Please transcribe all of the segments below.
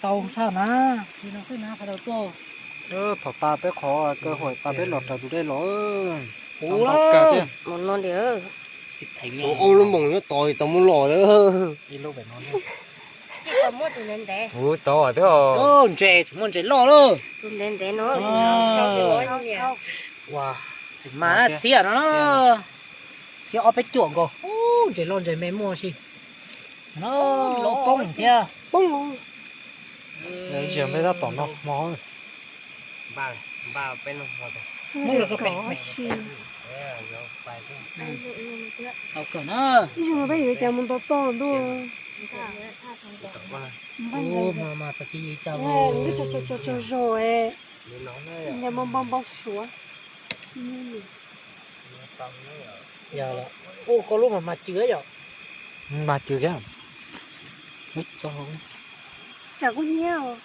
Tau tshaj na, tsis no xwb na, qhov tau tuaj. Thaum tas peb qhov kaw huam tas peb los raws tus dej los. Ua no li. Suav ob lub moos nyob tod tau muab los lawm. Ntses, muaj ntses loj lawm. Mas txiab no, txiab ob peb cuam nkaus. Ntses loj ntses me muaj si. No, poob thiab. Poob. Ntses peb tab tom noj hmo. Tau kawm na. Ib zaug peb yuav cas mus nto toj ntuj. Mas tsis tso tso zog, npau npau suav. Ua koj lub mas mas cw yom. Mas cw thiab.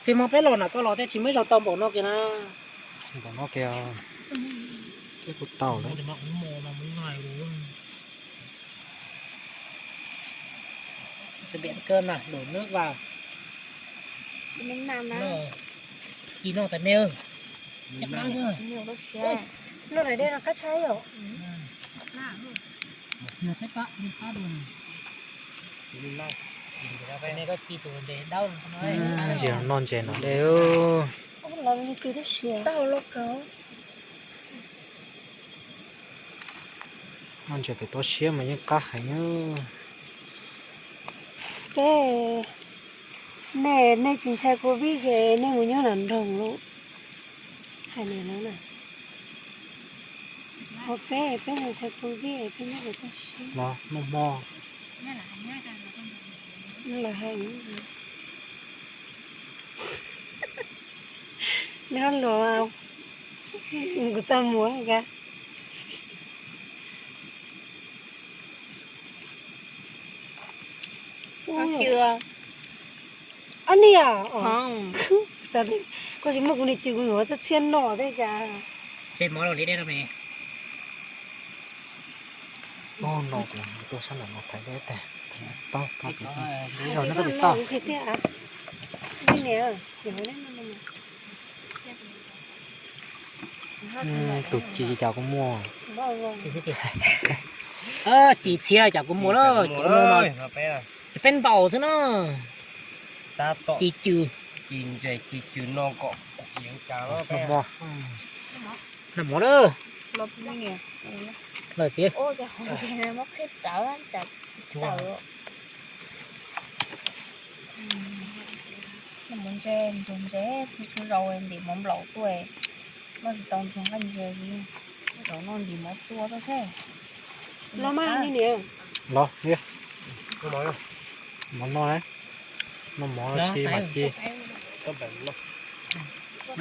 Txij hmo peb los na koj los tej tsis muaj ib zaug tau npaum no kiag na. Npaum no kiag, peb kuj tau lawm. Chuẩn bị ăn cơm nào, đổ nước vào. Noj tais me. Noj tais me no qab tshaj yom. Ntses noj ntses no de. Noj ntses pem toj siab mas yeej qab heev. Peb, nej, nej tsis ntshai covid ces nej mus nyob nram nroog lauj. Hais niam lawv na. Ua peb, peb tsis ntshai covid, peb nyob pem toj siab. Noj hmo. Lawv hais neb los, kuv txaj muag ka. Ob niam, koj tsis muaj kuv niag cw kuv yuav txhiab noj thiab cas. Tseg mov los li dej rau me. Ub, no kuv tuaj sab nram no thaiv dej tag, thaiv tau, no koj pem toj. Tus ci cas kuj muaj. Ci txhiab cas kuj muaj lawm, peb ntaus xwb na. Ci cw, ci ntses ci cw no kom noj mov. Noj mov lawm. Lawm txiv. Noj mov ntse, ntsuag ntse, txhua txhua zaus ntim mov nplaum tuaj, noj tsis tau ntsuag nqaij ntse li, zaum no ntim mov txua tuaj xwb. Los mas niam. Los, mov noj, noj mov ci mas ci.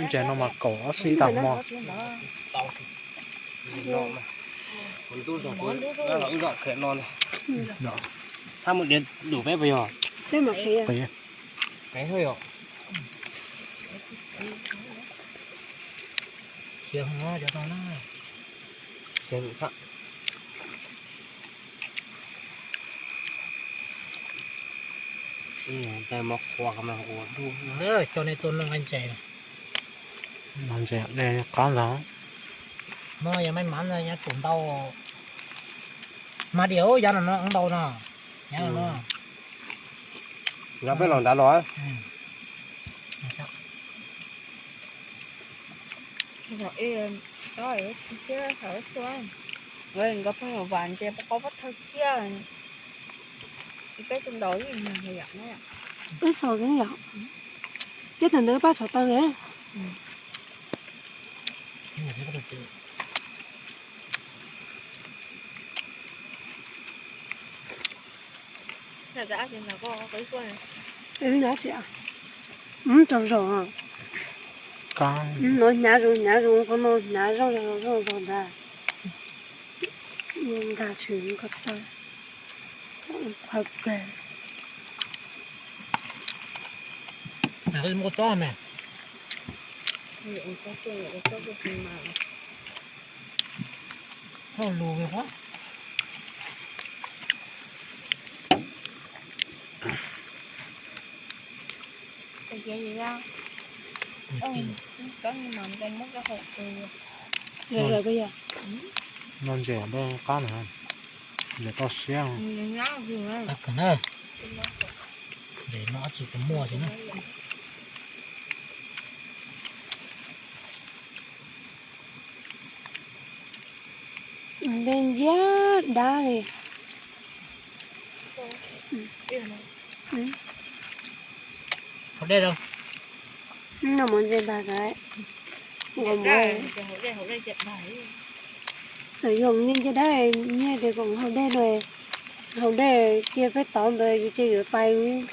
Ntses no mas kaum ob sij ib tag hmo. Txhab mus diav dum peb puas yog? Peb yog. Khiav hov cov tau na. Khiav hov. Tais mov qhuav mas ua dub. Coj nej tuaj noj nqaij ntses. Noj ntses qab ntag. No yog maj mam no nyob tsum ntau. Mas diam yav no no ntau no. Yav no no. Yav peb los nrad los. Nkawd pheej yog vam ntses pab qov pab thawj thiab. Peb tus ntaus ib yam no. Peb xaus yom. Peb thaum ntawd pab xaus tau lawm. Rau zaum no hnyav zoo hnyav zoo, qhov no hnyav zoo zoo zoo ntag. Nkag tshwm ko taw, qhov kawg. Muaj tsob me. Hauj lwm qab. Noj ntses dej qab na, ntses toj siab. Ntses no tsis muaj li na. Dej nciab dab li. Haus dej rau. No mov ntse npag ka. Txawm yog nyiaj nciab dab, nyiaj tias kom haus dej rau, haus dej cia peb tod ntawd ces yuav pais.